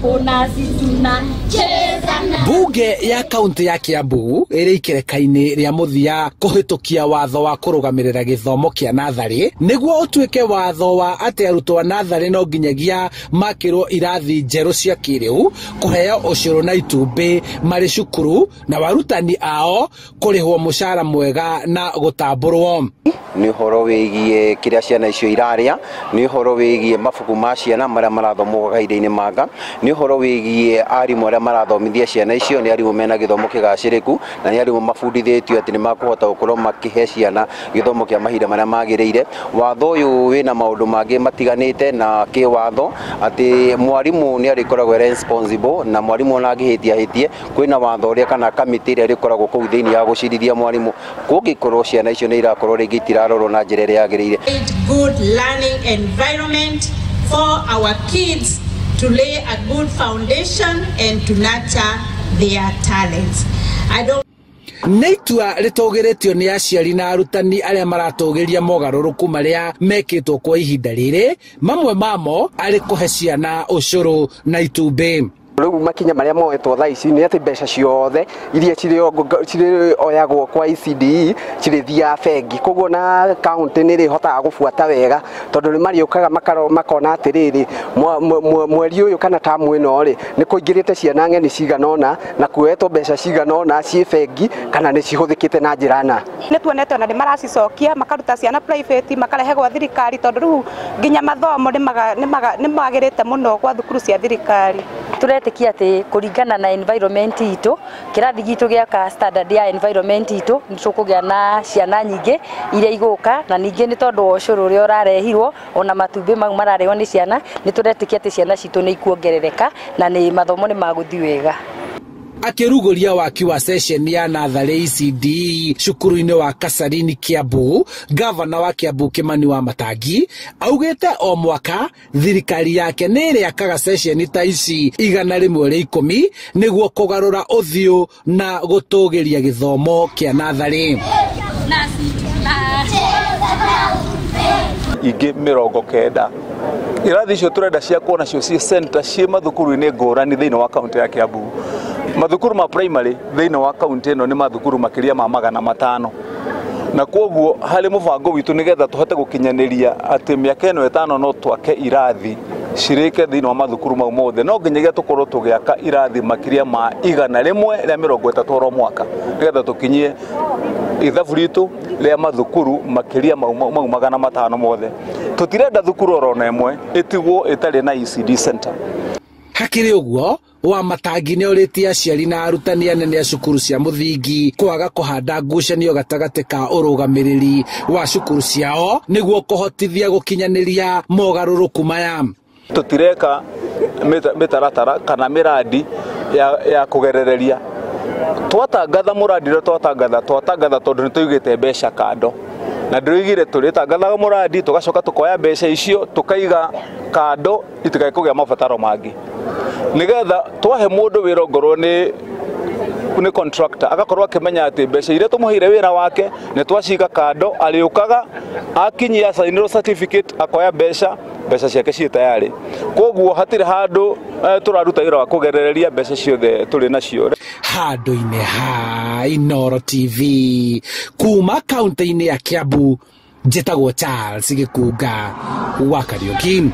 Nasi tunacheza na Bunge ya kaunti ya Kiambu ĩrĩ ikereka-inĩ rĩa mũthia kũhĩtũkia watho wa kũrũgamĩrĩra gĩthomo kĩa natharĩ nĩguo ũtuĩke watho wa atĩ arutwo a natharĩ no nginyagia makĩrwo irathi njerũ cia kĩrĩu, kũheo ũcũrũ na itumbĩ marĩ cukuru na warutani ao kũrĩhwo mũcara mwega na gũtambũrwo. Nĩ ũhoro wĩgiĩ kĩrĩa ciana icio irarĩa, nĩ ũhoro wĩgiĩ mabuku ma ciana marĩa marathomwo kahinda-inĩ maka, nĩ ũhoro wĩgiĩ arimũ arĩa marathomithia ciana icio, nĩ arimũ mena gĩthomo kĩgacĩrĩku na nĩ arimũ mabundithĩtio atĩ nĩ makũhota gũkorwo makĩhe ciana gĩthomo kĩa mahinda marĩa magĩrĩire. Watho ũyũ wĩna maũndũ mangĩ matiganĩte na kĩwatho atĩ mwarimũ nĩ arĩkoragwo responsible na mwarimũ ona angĩhĩtia hĩtie kwĩna watho ũrĩa kana kamĩtĩ ĩrĩa ĩrĩkoragwo kũu thĩinĩ ya gũcirithia mwarimũ kũngĩkorwo ciana icio nĩ irakorwo rĩngĩ itirarorwo na njĩra ĩrĩa yagĩrĩire. Good learning environment for our kids to lay a good foundation and to nurture their talents. I don't Nĩ itua rĩtũgĩrĩtio nĩ aciari na arutani arĩa maratũgĩria mogarũrũku marĩa mekĩtwo kwa ihinda rĩrĩ, mamwe mamo arĩ kũhe ciana ũcũrũ na itumbĩ. Rĩu makinya marĩa moetwo thaa ici nĩ atĩ mbeca ciothe iria cirĩoyagwo kwa ECDE cirĩthiaga bengi, koguo na kaunti nĩ ĩrĩhotaga gũbuata wega tondũ nĩ marĩũkaga makona atĩrĩrĩ mweri ũyũ kana tamu ĩno rĩ nĩ kũingĩrĩte ciana ng'eni cigana ũna na kuoetwo mbeca cigana ũna ciĩ bengi kana nĩ cihũthĩkĩte na njĩra na. Nĩ tuonete ona nĩ maracicokia makaruta ciana private makarehe gwa thirikari tondũ rĩu nginya mathomo nĩ magĩrĩte mũno gwa thukuru cia thirikari. Turetikia ati kuringana na environment itu kirathi gitu giaka standard ya environment itu nitukugia na ciana nyingi iria iguka na ningi ni tondu wa ucuru uria urarehirwo ona matumbi mau mararehwo ni ciana ni turetikia ati ciana citu ni ikuongerereka na ni mathomo ni maguthi wega. Akĩrugũria waki wa session ya natharĩ ECD cukuru-inĩ wa Kasarini Kiambu, gavana wa Kiambu Kimani wa Matangi augĩte o mwaka thirikari yake nĩ ĩrĩakaga session ta ici 110 nĩguo kũgarũra ũthiũ na gũtũgĩria gĩthomo kĩa natharĩ. Ingĩ 90 irathi icio tũrenda ciakwo nacio ciĩ center ciĩ mathukuru-inĩ ngũrani thĩinĩ wa kaunti ya Kiambu. Mathukuru ma primary thĩinĩ wa kaunti ĩno nĩ mathukuru makĩria ma 500 na kwoguo harĩ mũbango witũ nĩgetha tũhote gũkinyanĩria atĩ mĩaka ĩno ĩtano no twake irathi cirĩke thĩinĩ wa mathukuru mau mothe, no nginyagia tũkorwo tũgĩaka irathi makĩria ma 130 oro mwaka nĩgetha tũkinyie ithabu ritũ rĩa mathukuru makĩria mau 500 mothe. Tũtirenda thukuru oro na ĩmwe ĩtigwo ĩtarĩ na ECD center. Hakĩrĩ ũguo wa Matangi nĩ orĩtie aciari na arutani anene a cukuru cia mũthingi kwaga kũhanda ngucanio gatagatĩ ka ũrũgamĩrĩri wa cukuru ciao nĩguo kũhotithia gũkinyanĩria mogarũrũku maya. Tũtireka mĩtaratara kana mĩrandi ya kũgerereria. Twatangatha mũrandi ũrĩa twatangatha tondũ nĩ tũigĩte mbeca kando na ndĩroigire tũrĩtangathaga mũrandi tũgacoka tũkoya mbeca icio tũkaiga kando itikae kũgĩa mabataro mangĩ nĩgetha twahe mũndũ wĩra ongorwo nĩ contractor agakorwo akĩmenya atĩ mbeca iria tũmũheire wĩra wake nĩ twaciga kando, arĩũkaga akinyia sainĩrwo certificate akoya mbeca ciake ciĩ tayarĩ. Koguo hatirĩ handũ tũraruta wĩra wa kũgerereria mbeca ciothe tũrĩ nacio. Handũ-inĩ ha Inooro TV kuma kaunti-inĩ ya Kiambu, njĩtagwo Charles Gĩkunga wa Kariũki.